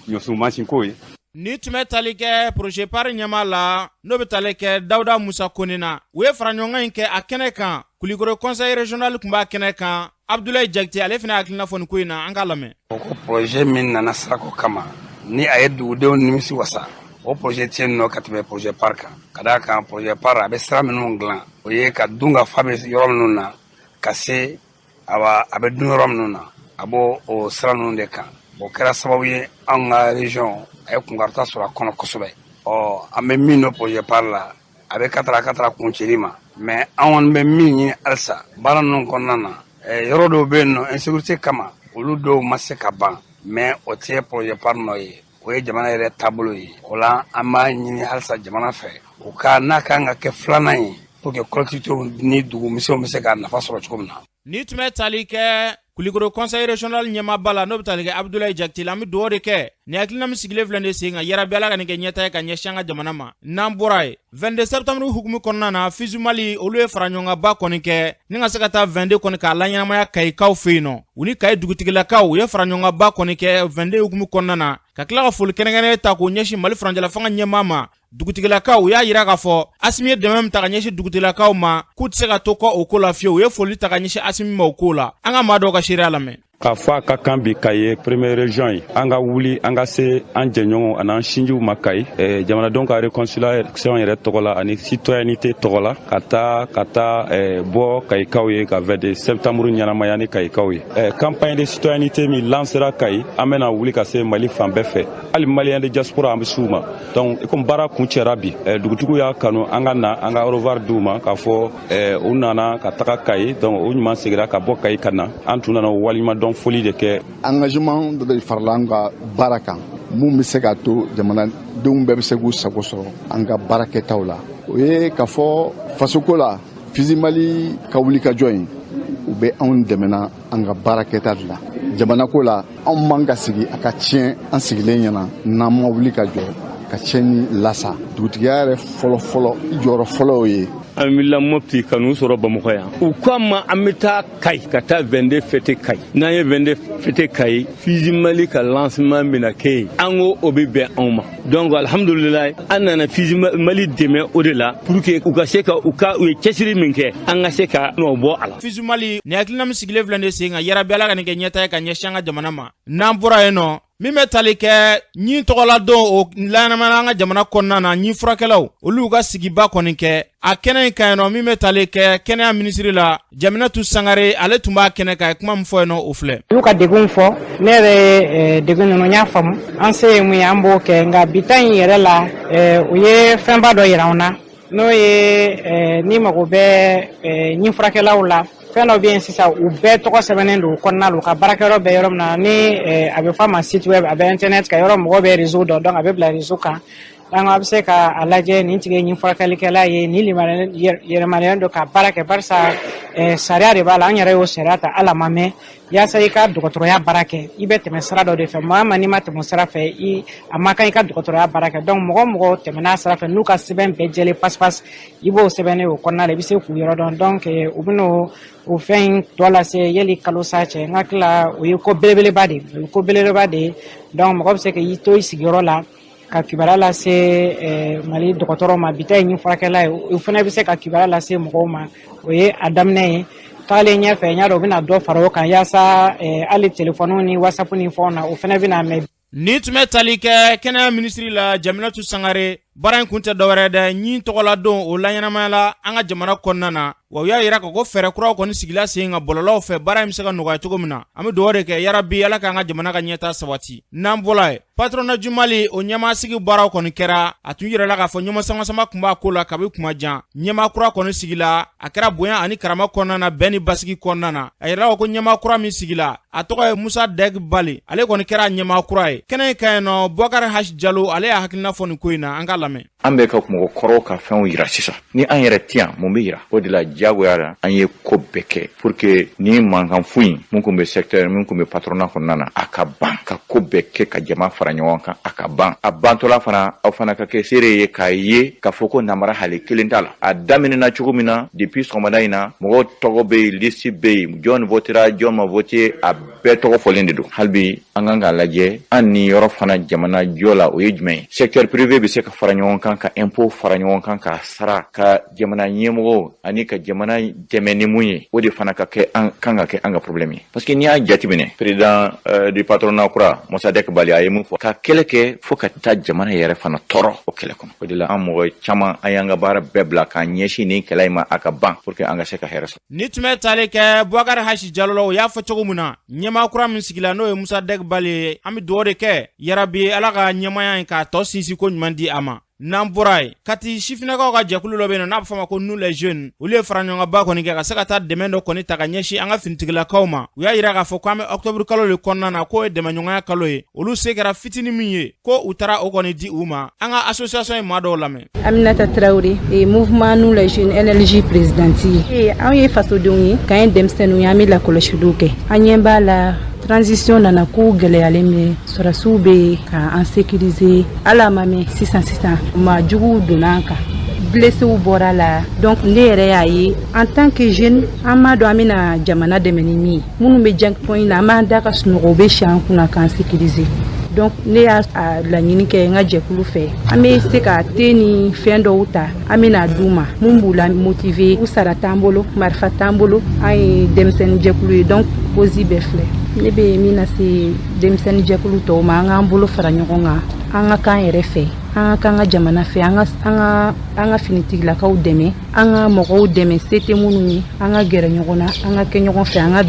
ɲɔsunmansinko ye. Ni tun bɛ tali kɛ projet PAR ɲɛmaa la, n'o bɛ tali kɛ Dawuda Musa Kone na, u ye fara ɲɔgɔnkan in kɛ a kɛnɛ kan. Kulikoro conseil régional tun b'a kɛnɛ kan. Abdoulaye Jakite, ale fana hakilina fɔ nin ko in na, an k'a lamɛn. O ko projet min nana sirako kama, ni a ye dugudenw nimisi wasa, o projet tɛ yen nɔ ka tɛmɛ projet PAR kan. Ka d'a kan projet PAR a bɛ sira minnu dilan, o ye ka dun ka fa bɛ yɔrɔ minnu na, ka se awa a bɛ dun yɔrɔ minnu na, a b'o o sira ninnu de kan. O kɛra sababu ye anw ka région a ye kunkarita sɔrɔ a kɔnɔ kosɛbɛ. Ɔ an bɛ min dɔn projet PAR la, a bɛ ka taara kuncɛli ma. Mais an kɔni bɛ min ɲini halisa baara ninnu kɔnɔna na, yɔrɔ dɔw bɛ yen nɔ insécurité kama, olu dɔw ma se ka ban. Mais o tɛ projet PAR nɔ ye, o ye jamana yɛrɛ taabolo ye. O la an b'a ɲini halisa jamana fɛ, u ka n'a kan ka kɛ filanan ye pour que collectivités ni dugumisɛnw bɛ se ka nafa sɔrɔ cogo min na. Ni tun bɛ tali kɛ Kulikoro conseil régional ɲɛmaaba la, n'o bɛ tali kɛ Abdoulaye Jakite la, an bɛ dugawu de kɛ nin hakilina min sigilen filɛ nin sen kan, yarabi Ala ka nin kɛ ɲɛtaa ye ka ɲɛsin an ka jamana ma. N'an bɔra yen, 22 septembre hukumu kɔnɔna na, FUSU Mali olu ye fara ɲɔgɔnkanba kɔni kɛ ni ka se ka taa 22 kɔni k'a laɲɛnamaya Kayikaw fɛ yen nɔ. U ni Kayi dugutigilakaw u ye fara ɲɔgɔnkanba kɔni kɛ 22 hukumu kɔnɔna na, ka tila ka foli kɛrɛnkɛrɛnnen ta k'o ɲɛsin Mali furancɛla fanga ɲɛmaa ma. Dugutigilakaw u y'a yira k'a fɔ Asimi ye dɛmɛ min ta ka ɲɛsin dugutigilakaw ma, k'u tɛ se ka to kɔ o ko la fiyewu. U ye foli ta ka ɲɛsin Asimi ma o ko la. An ka maa dɔw ka seereya lamɛn. K'a fɔ a ka kan bi Kayi ye première région ye, an ka wuli an ka se an jɛɲɔgɔnw an'an sinjiw ma Kayi, jamanadenw ka réconciliation yɛrɛ tɔgɔ la ani citoyenneté tɔgɔ la, ka taa bɔ Kayikaw ye ka 22 septembre ɲɛnamaya ni Kayikaw ye. Campagne de citoyenneté min lancera Kayi, an bɛna wuli ka se Mali fan bɛɛ fɛ, hali Malien de diaspora an bɛ s'u ma. Donc komi baara kun cɛra bi, dugutigiw y'a kanu an ka na an ka au revoir d'u ma, k'a fɔ u nana ka taga Kayi, donc u ɲuman seginna ka bɔ Kayi ka na. An tun nana o waleɲuman dɔn foli de kɛ. Engagement dɔ de farala an ka baara kan mun bɛ se k'a to jamanadenw bɛɛ bɛ se k'u sago sɔrɔ an ka baara kɛtaw la. O ye k'a fɔ fasoko la, FUSI Mali ka wuli ka jɔ in, u bɛ anw dɛmɛna an ka baara kɛta de la. Jamanako la, anw man ka sigi a ka tiɲɛ an sigilen ɲɛna n'an ma wuli ka jɔ ka tiɲɛni lasa. Dugutigiya yɛrɛ fɔlɔ fɔlɔ, jɔyɔrɔ fɔlɔ ye. An wulila Mopti ka n'u sɔrɔ Bamakɔ yan. U ko an ma an bɛ taa Kayi ka taa 22 fêter Kayi. N'an ye 22 fêter Kayi, FUSI Mali ka lancement bɛna kɛ yen. An ko o bɛ bɛn anw ma. Donc alhamdulilayi, an nana FUSI Mali dɛmɛ o de la pour que u ka se ka u ka u ye cɛsiri min kɛ, an ka se ka nɔ bɔ a la. FUSI Mali nin hakilina min sigilen filɛ nin sen kan, yarabi Ala ka nin kɛ ɲɛta ye ka ɲɛsin an ka jamana ma. N'an bɔra yen nɔ, min bɛ tali kɛ ɲin tɔgɔladon o laɲɛnamaya an ka jamana kɔnɔna na, ɲin furakɛlaw olu y'u ka sigiba kɔni kɛ a kɛnɛ in kan yen nɔ. Min bɛ tali kɛ kɛnɛya minisiri la, Jaminatu Sangare, ale tun b'a kɛnɛ kan, ye kuma min fɔ yen nɔ, o filɛ. U y'u ka degun fɔ. Ne yɛrɛ ye degun ninnu n y'a faamu. An se ye mun ye, an b'o kɛ. Nka bi ta in yɛrɛ la, u ye fɛnba dɔ yira an na, n'o ye n'i mago bɛ ɲin furakɛlaw la, fɛn dɔ bɛ yen sisan, u bɛɛ tɔgɔ sɛbɛnnen don u kɔnɔna la, u ka baarakɛyɔrɔ bɛ yɔrɔ min na, ni a bɛ fɔ a ma site web. A bɛ internet kan, yɔrɔ mɔgɔw bɛ réseau dɔn, donc a bɛ bila réseau kan. Donc a bɛ se ka a lajɛ nin tigi ye ɲin furakɛlikɛla ye, nin yɛlɛmalen don ka baara kɛ, barisa sariya de b'a la. An yɛrɛ y'o sariya ta, hali a ma mɛn. Yaasa i ka dɔgɔtɔrɔya baara kɛ, i bɛ tɛmɛ sira dɔ de fɛ. Maa ma, n'i ma tɛmɛ sira fɛ, i a ma kan i ka dɔgɔtɔrɔya baara kɛ. Donc mɔgɔ mɔgɔ tɛmɛna sira fɛ, n'u ka sɛbɛn bɛɛ jɛlen pasipasi, i b'o sɛbɛnnen o kɔnɔna la, i bɛ se k'u yɔrɔ dɔn. Donc u bɛn'o o fɛn in tɔ lase yali kalo sa cɛ. N hakili la, o ye ko belebeleba de ye, o ye ko belebeleba de ye. Donc mɔgɔ bɛ se k'i to i sigiyɔrɔ la ka kibaruya lase Mali dɔgɔtɔrɔw ma. Bi ta ye ɲin furakɛla ye, o fana bɛ se ka kibaruya lase mɔgɔw ma. O ye a daminɛ ye. Tagalen ɲɛfɛ, n y'a dɔn u bɛna dɔ fara o kan, yaasa hali telefɔniw ni WhatsApp ni fɛnw na, o fana bɛna mɛn. Ni tun bɛ tali kɛ kɛnɛya minisiri la, Jaminatu Sangare, baara in kun tɛ dɔwɛrɛ dɛ, ɲin tɔgɔladon o laɲɛnamaya la an ka jamana kɔnɔna na. Wa u y'a yira ka ko fɛɛrɛ kuraw kɔni sigila sen kan bɔlɔlɔw fɛ, baara in bɛ se ka nɔgɔya cogo min na. An bɛ dugawu de kɛ, yarabi Ala k'an ka jamana ka ɲɛta sabati. N'an bɔla yen, patronat du Mali o ɲɛmaasigi baaraw kɔni kɛra. A tun yirala k'a fɔ ɲɔgɔn sama-sama tun b'a ko la kabi kuma jan. Ɲɛmaa kura kɔni sigila, a kɛra bonya ani karama kɔnɔna na, bɛn ni basigi kɔnɔna na. A yirala ko ɲɛmaa kura min sigila, a tɔgɔ ye Musa Dɛg Bali, ale kɔni kɛra ɲɛmaa kura ye kɛnɛ in kan yen nɔ. Bɔkari Hashi Jalo, ale y'a hakilina fɔ nin ko in na, an k'a lamɛn. An bɛ ka mɔgɔkɔrɔw ka fɛnw yira sisan. Ni an yɛrɛ ti yan, mun bɛ yira? O de la diyagoya la, an ye ko bɛɛ kɛ pour que ni mankan foyi mun kun bɛ secteur mun kun bɛ patronat kɔnɔna na, a ka ban, ka ko bɛɛ kɛ ka jama fara ɲɔgɔn kan, a ka ban. A bantɔla fana, aw fana ka kɛ seere ye k'a ye k'a fɔ ko namara hali kelen t'a la. A daminɛna cogo min na, depuis sɔgɔmada in na, mɔgɔw tɔgɔ bɛ yen, liste bɛ yen, jɔn votera, jɔn ma voté, a bɛɛ tɔgɔ fɔlen de don. Hali bi an kan k'a lajɛ an ni yɔrɔ fana jamana jɔ la, o ye jumɛn ye? Secteur privé bɛ se ka fara ɲɔgɔn kan, ka impôt fara ɲɔgɔn kan, k'a sara ka jamana ɲɛmɔgɔw ani ka jamana dɛmɛ ni mun ye, o de fana ka kɛ an kan ka kɛ an ka problème ye. Parce que n'i y'a jateminɛ, président du patronat kura Mosadek Bali, a ye mun fɔ? Ka kɛlɛ kɛ fo ka taa jamana yɛrɛ fana tɔɔrɔ o kɛlɛ kɔnɔ. O de la an mɔgɔ caman, an y'an ka baara bɛɛ bila k'an ɲɛsin nin kɛlɛ in ma, a ka ban pour que an ka se ka hɛrɛ sɔrɔ. Ni tun bɛ tali kɛ Bubakari Hasi Jalo la, o y'a fɔ cogo min na, ɲɛmaa kura min sigila, n'o ye Musa Dɛg Bali ye, an bɛ dugawu de kɛ, yarabi Ala ka ɲɛmaaya in k'a tɔ sinsin ko ɲuman di a ma. N'an bɔra yen, Kati sifinnakaw ka jɛkulu dɔ bɛ yen nɔ, n'a bɛ fɔ a ma ko Nous les jeunes, olu ye faraɲɔgɔnba kɔni kɛ ka se ka taa dɛmɛ dɔ kɔni ta ka ɲɛsin an ka finitigilakaw ma. U y'a yira k'a fɔ k'an bɛ octobre kalo de kɔnɔna na, k'o ye dɛmɛɲɔgɔnya kalo ye. Olu se kɛra fitinin min ye, ko u taara o kɔni di u ma. An ka association ye maa dɔw lamɛn. Aminata Traoré et mouvement Nous les jeunes NLJ présidente ye. Anw ye fasodenw ye, k'an ye denmisɛnninw ye, an bɛ lakɔlɔsiliw kɛ. An ɲɛ b'a la, transition nana, ko gɛlɛyalen bɛ, sɔrɔsiw bɛ ka an sécuriser, hali a ma mɛn sisan sisan, maa juguw donna an kan, blesséw bɔra la. Donc ne yɛrɛ y'a ye, en tant que jeune, an m'a dɔn an bɛna jamana dɛmɛ ni min ye. Minnu bɛ checkpoint na, an b'an da ka sunɔgɔ, u bɛ si an kunna k'an sécuriser. Donc ne y'a laɲini kɛ n ka jɛkulu fɛ, an bɛ se ka te ni fɛn dɔw ta, an bɛna d'u ma mun b'u la motiver. U sara t'an bolo, marifa t'an bolo, an ye denmisɛnnin jɛkulu ye, donc cause bɛɛ filɛ. Ne bɛ min lase denmisɛnnin jɛkulu tɔw ma, an k'an bolo fara ɲɔgɔn kan, an ka k'an yɛrɛ fɛ, an ka k'an ka jamana fɛ, an ka finitigilakaw dɛmɛ, an ka mɔgɔw dɛmɛ se tɛ minnu ye, an ka gɛrɛ ɲɔgɔn na, an ka kɛ ɲɔgɔn fɛ, an ka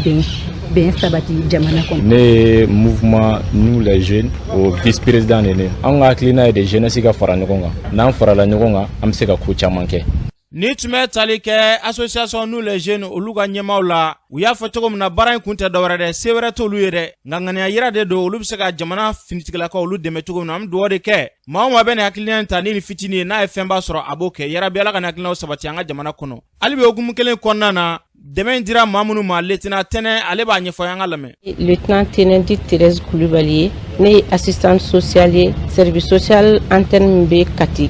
bɛn sabati jamana kɔnɔ. Ne ye mouvement Nous les jeunes o vice président de ne. An ka hakilina ye de jeunesse ka fara ɲɔgɔn kan. N'an farala ɲɔgɔn kan, an bɛ se ka ko caman kɛ. Ni tun bɛ tali kɛ association Nous les jeunes olu ka ɲɛmaaw la, u y'a fɔ cogo min na, baara in kun tɛ dɔwɛrɛ dɛ, se wɛrɛ t'olu ye dɛ, nka ŋaniya yira de don, olu bɛ se ka jamana finitigilakaw olu dɛmɛ cogo min na. An bɛ dugawu de kɛ, maa o maa bɛ nin hakilina in ta ni nin fitinin ye, n'a ye fɛnba sɔrɔ, a b'o kɛ. Yarabi, Ala ka nin hakilinaw sabati an ka jamana kɔnɔ. Hali bi hukumu kelen kɔnɔna na, dɛmɛ in dira maa minnu ma, lieutenant Tɛnɛ, ale b'a ɲɛfɔ, an ka lamɛn. Lieutenant Tɛnɛ dit Thérèse Kulibali ye, ne ye assistante sociale ye, service social antenne min bɛ Kati.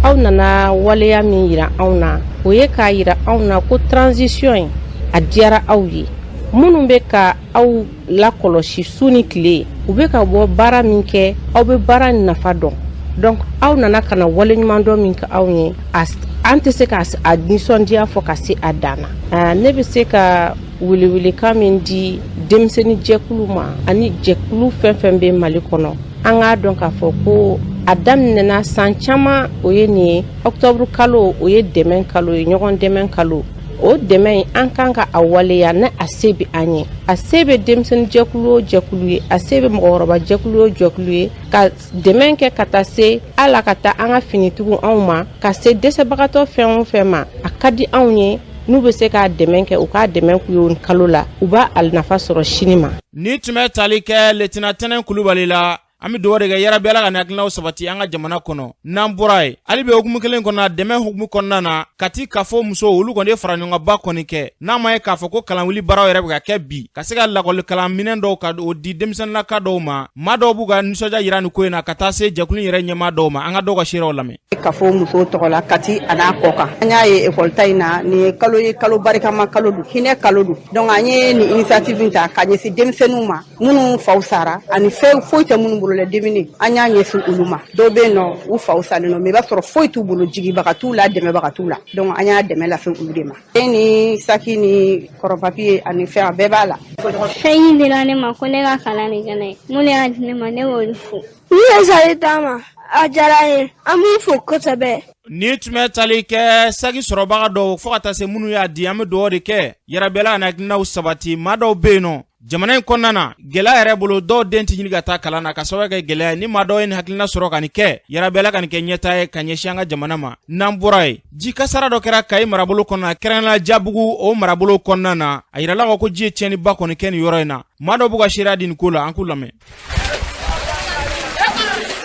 Aw nana waleya min yira anw na, o ye k'a yira anw na ko transition in a diyara aw ye. Minnu bɛ ka aw lakɔlɔsi su ni tile, u bɛ ka bɔ baara min kɛ, aw bɛ baara nafa dɔn. Donc aw nana ka na waleɲumandɔn min kɛ anw ye, an tɛ se ka a nisɔndiya fɔ ka se a dan na. Ne bɛ se ka welewelekan min di denmisɛnnin jɛkulu ma ani jɛkulu fɛn fɛn bɛ Mali kɔnɔ, an k'a dɔn k'a fɔ ko a daminɛna san caman, o ye nin ye, octobre kalo, o ye dɛmɛ kalo ye, ɲɔgɔn dɛmɛ kalo. O dɛmɛ in, an kan ka a waleya ni a se bɛ an ye, a se bɛ denmisɛnnin jɛkulu o jɛkulu ye, a se bɛ mɔgɔkɔrɔba jɛkulu o jɛkulu ye, ka dɛmɛ kɛ ka taa se ala ka taa an ka finitigiw anw ma, ka se dɛsɛbagatɔ fɛn o fɛn ma. A ka di anw ye n'u bɛ se k'a dɛmɛ kɛ, u k'a dɛmɛ k'u ye kalo la, u b'a a nafa sɔrɔ sini ma. Ni tun bɛ tali kɛ lieutenant Tɛnɛ Kulubali la, an bɛ dugawu de kɛ, yarabi, Ala ka nin hakilinaw sabati an ka jamana kɔnɔ. N'an bɔra yen, hali bi hukumu kelen kɔnɔna, dɛmɛ hukumu kɔnɔna na, Kati kafo musow olu kɔni ye fara ɲɔgɔnba kɔni kɛ, n'a ma ye k'a fɔ ko kalanwuli baaraw yɛrɛ bɛ ka kɛ bi, ka se ka lakɔlikalan minɛn dɔw ka o di denmisɛnninlaka dɔw ma. Maa dɔw b'u ka nisɔndiya yira nin ko in na, ka taa se jɛkulu yɛrɛ ɲɛmaa dɔw ma. An ka dɔw ka seerew lamɛn. Kafo musow tɔgɔ la, Kati a n'a kɔ kan, an y'a ye ekɔli ta in na, nin ye kalo ye, kalo barikama kalo don, hinɛ kalo don. Donc an ye nin initiative ta ka ɲɛsin denmisɛnninw ma minnu faw sara ani fɛn foyi tɛ minnu bolo la dumuni. An y'a ɲɛsin olu ma. Dɔw bɛ yen nɔ, u faw salen nɔ, mais i b'a sɔrɔ foyi t'u bolo, jigibaga t'u la, dɛmɛbaga t'u la. Donc an y'a dɛmɛ lase olu de ma. E ni saki ni kɔrɔ papiye ani fɛn, a bɛɛ b'a la. Fɛn in dira ne ma ko ne ka kalan de kɛ n'a ye. Mun y'a di ne ma, ne b'olu fo. N'u ye sari d'a ma, a diyara n ye, an b'u fo kosɛbɛ. Ni tun bɛ tali kɛ saki sɔrɔbaga dɔw fo ka taa se minnu y'a di, an bɛ dugawu de kɛ, yarabi, Ala ka hakilinaw sabati. Maa dɔw bɛ yen nɔ, jamana in kɔnɔna na, gɛlɛya yɛrɛ bolo, dɔw den tɛ ɲini ka taa kalan na ka sababu kɛ gɛlɛya ye. Ni maa dɔw ye nin hakilina sɔrɔ ka nin kɛ, yarabi, Ala ka nin kɛ ɲɛtaa ye ka ɲɛsin an ka jamana ma. N'an bɔra yen, ji kasara dɔ kɛra Kayi marabolo kɔnɔna, kɛrɛnkɛrɛnnenya Jabugu o marabolo kɔnɔna na. A yirala ko ji ye tiɲɛniba kɔni kɛ nin yɔrɔ in na. Maa dɔw b'u ka seereya di nin ko la, an k'u lamɛn.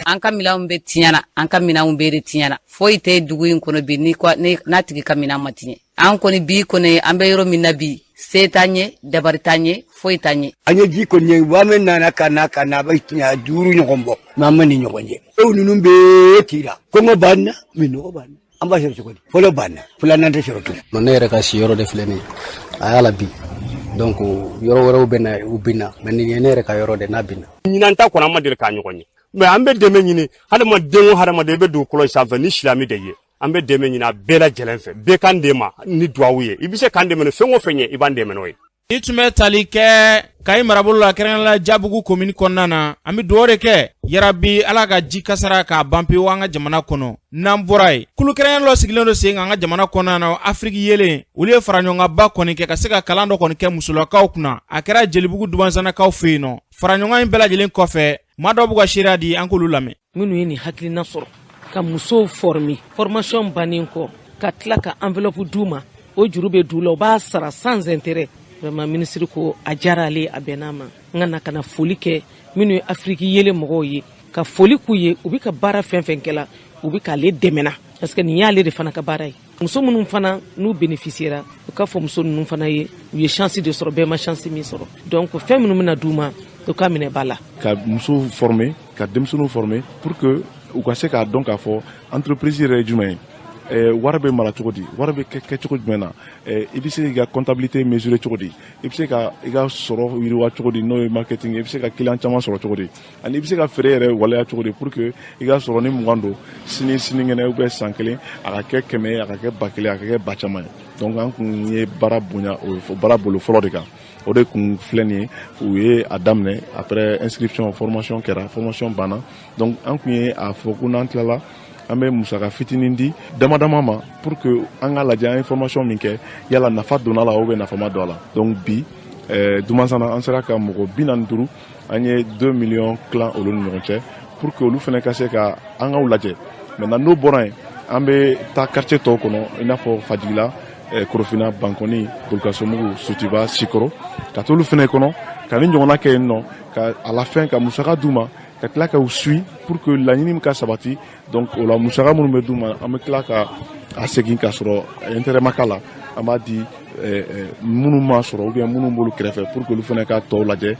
An ka minɛnw bɛ tiɲɛna, an ka minɛnw bɛɛ de tiɲɛna. Foyi tɛ dugu in kɔnɔ bi ni n'a tigi ka minɛn ma tiɲɛ. An kɔni bi kɔni, an bɛ yɔrɔ min na bi, se t'an ye, dabari t'an ye, foyi t'an ye. An ye ji kɔni ye wa min nana ka na ka na, a bɛ tiɲɛ 5 ɲɔgɔn bɔ, mais an ma ni ɲɔgɔn ye. Ew ninnu bɛɛ tira, kɔngɔ b'an na, minnɔgɔ b'an na, an b'a sɔrɔ cogo di? Fɔlɔ b'an na, filanan tɛ sɔrɔ tugun. Ne yɛrɛ ka siyɔrɔ de filɛ nin ye, a y'a la bi, donc yɔrɔ wɛrɛw bɛ na, u binna, mais nin ye ne yɛrɛ ka yɔrɔ de n'a binna. Ɲinan ta kɔnɔ, an ma deli k'a ɲɔgɔn ye, mais an bɛ dɛmɛ ɲini hadamaden o hadamaden i bɛ dugukolo sanfɛ ni silamɛ de ye. An bɛ dɛmɛ ɲini a bɛɛ lajɛlen fɛ, bɛɛ k'an dɛmɛ ni duwawu ye. I bɛ se k'an dɛmɛ ni fɛn o fɛn ye, i b'an dɛmɛ n'o ye. Ni tun bɛ tali kɛ Kayi marabolo la, kɛrɛnkɛrɛnnenya Jabugu komini kɔnɔna na, an bɛ dugawu de kɛ, yarabi, Ala ka ji kasara k'a ban pewu an ka jamana kɔnɔ. N'an bɔra yen, kulu kɛrɛnkɛrɛn dɔ sigilen don sen kan an ka jamana kɔnɔna na, Afiriki yelen, olu ye fara ɲɔgɔnkanba kɔni kɛ ka se ka kalan dɔ kɔni kɛ musolakaw kunna. A kɛra Jelibugu Dubansannakaw fɛ yen nɔ. Fara ɲɔgɔn in bɛɛ lajɛlen kɔfɛ, maa dɔw b'u ka seereya di, an k'olu lamɛn. Minnu ye nin hakilina sɔrɔ ka musow former, formation bannen kɔ ka tila ka enveloppe d'u ma, o juru bɛ d'u la, u b'a sara sans intérêt. Vraiment, ministre ko a diyara ale, a bɛnn'a ma. N ka na ka na foli kɛ minnu ye Afiriki yelen mɔgɔw ye, ka foli k'u ye, u bɛ ka baara fɛn fɛn kɛ la, u bɛ k'ale dɛmɛna, parce que nin y'ale de fana ka baara ye. Muso minnu fana n'u bénéficiera, u ka fɔ muso ninnu fana ye, u ye chance de sɔrɔ, bɛɛ ma chance min sɔrɔ. Donc fɛn minnu bɛna d'u ma, u ka minɛ ba la. Ka musow former, ka denmisɛnninw former pour que u ka se k'a dɔn k'a fɔ entreprise yɛrɛ ye jumɛn ye. Wari bɛ mara cogo di, wari bɛ kɛ cogo jumɛn na, i bɛ se k'i ka comptabilité mesurer cogo di, i bɛ se ka i ka sɔrɔ yiriwa cogo di, n'o ye marketing, i bɛ se ka client caman sɔrɔ cogo di, ani i bɛ se ka feere yɛrɛ waleya cogo di, pour que i ka sɔrɔ ni 20 don, sini sinikɛnɛ ou bien san kelen, a ka kɛ 100 ye, a ka kɛ 1000 ye, a ka kɛ ba caman ye. Donc an kun ye baara bonya o baara bolo fɔlɔ de kan. O de kun filɛ nin ye, u ye a daminɛ. Après inscription, formation kɛra, formation banna. Donc an kun ye a fɔ ko n'an tilala, an bɛ musaka fitinin di dama dama ma pour que an ka lajɛ an ye formation min kɛ, yala nafa donna la ou bien nafa ma don a la. Donc bi Dumansana, an sera ka mɔgɔ 45, an ye 2 millions tilan olu ni ɲɔgɔn cɛ pour que olu fana ka se ka an k'aw lajɛ. Maintenant, n'o bɔra yen, an bɛ taa quartier tɔw kɔnɔ, i n'a fɔ Fajigila, Korofina, Bankɔni, Bulukasomugu, Sotiba, Sikɔrɔ, ka t'olu fana kɔnɔ ka ni ɲɔgɔnna kɛ yen nɔ, ka à la fin ka musaka d'u ma, ka tila ka u suit pour que laɲini ka sabati. Donc o la, musaka minnu bɛ d'u ma, an bɛ tila ka a segin k'a sɔrɔ intérêt ma k'a la. An b'a di minnu ma sɔrɔ ou bien minnu b'olu kɛrɛfɛ pour que olu fana ka tɔw lajɛ,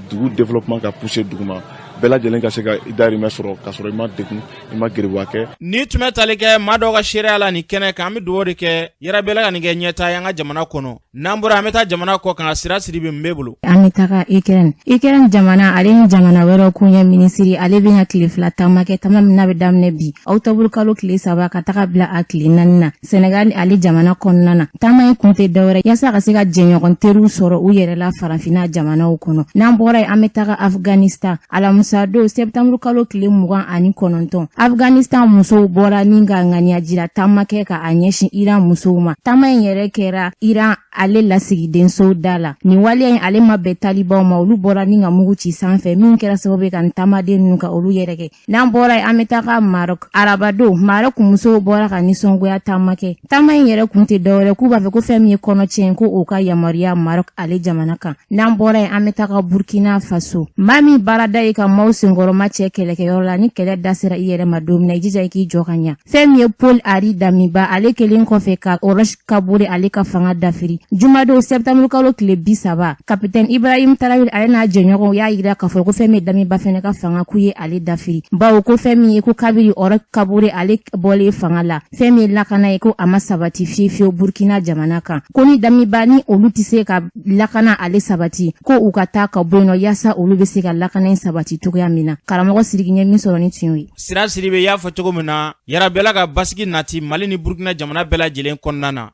dugu développement ka pousser dugu ma, bɛɛ lajɛlen ka se ka i dahirimɛ sɔrɔ k'a sɔrɔ i ma degun, i ma geribuya kɛ. Ni tun bɛ tali kɛ maa dɔw ka seereya la nin kɛnɛ kan, an bɛ dugawu de kɛ yɛrɛbɛla ka nin kɛ ɲɛta ye an ka jamana kɔnɔ. N'an bɔra, an bɛ taa jamana kɔ kan. Sira Siribe min b'e bolo. An bɛ taga Ukraine. Ukraine jamana ale ni jamana wɛrɛw koɲɛ minisiri, ale bɛna tile 2 taama kɛ, taama min n'a bɛ daminɛ bi ɔkutɔburu kalo tile 3 ka taga bila a tile 4 na Senegal ale jamana kɔnɔna na. Taama in kun tɛ dɔwɛrɛ yaasa ka se ka jɛɲɔgɔn teriw sɔrɔ u yɛrɛ la farafinna jamanaw kɔnɔ. N'an bɔra yen, an bɛ taga Afghanistan. Alamusa don, sɛptanburu kalo tile 29, Afghanistan musow bɔra ni ka ŋaniya jira taama kɛ ka a ɲɛsin Iran musow ma. Taama in yɛrɛ kɛra Iran ale lasigidenso da la. Nin waleya in ale ma bɛn talibanw ma, olu bɔra ni ka mugu ci sanfɛ, min kɛra sababu ye ka nin taamaden ninnu ka olu yɛrɛ kɛ. N'an bɔra yen, an bɛ taga Maroc. Arabadon, Maroc musow bɔra ka nisɔngoya taama kɛ. Taama in yɛrɛ kun tɛ dɔwɛrɛ k'u b'a fɛ ko fɛn min ye kɔnɔtiɲɛ, ko o ka yamaruya Maroc ale jamana kan. N'an bɔra yen, an bɛ taga Burkina Faso. Maa min baarada ye ka maaw senkɔrɔma cɛ kɛlɛkɛyɔrɔ la, ni kɛlɛ da sera i yɛrɛ ma don min na, i jija i k'i jɔ ka ɲa. Fɛn min ye Paul Henri Damiba, ale kelen kɔfɛ ka Roch Kabore ale ka fanga dafiri jumadon sɛptanburu kalo tile 30, kapitɛni Ibrahim Tarawele ale n'a jɛɲɔgɔnw y'a yira k'a fɔ ko fɛn min ye Damiba fɛnɛ ka fanga, k'u ye ale dafiri, bawo ko fɛn min ye ko kabiri Roch Kabore ale bɔlen fanga la, fɛn min ye lakana ye, ko a ma sabati fiye fiyewu Burkina jamana kan, ko ni Damiba ni olu tɛ se ka lakana ale sabati, ko u ka taa ka bɔ yen nɔ yaasa olu bɛ se ka lakana in sabati cogoya min na. Karamɔgɔ Sidiki, ɲɛ min sɔrɔ ni tun y'o ye. Sira Sidibe y'a fɔ cogo min na, yarabɛla ka basigi nati Mali ni Burkina jamana bɛɛ lajɛlen kɔnɔna na.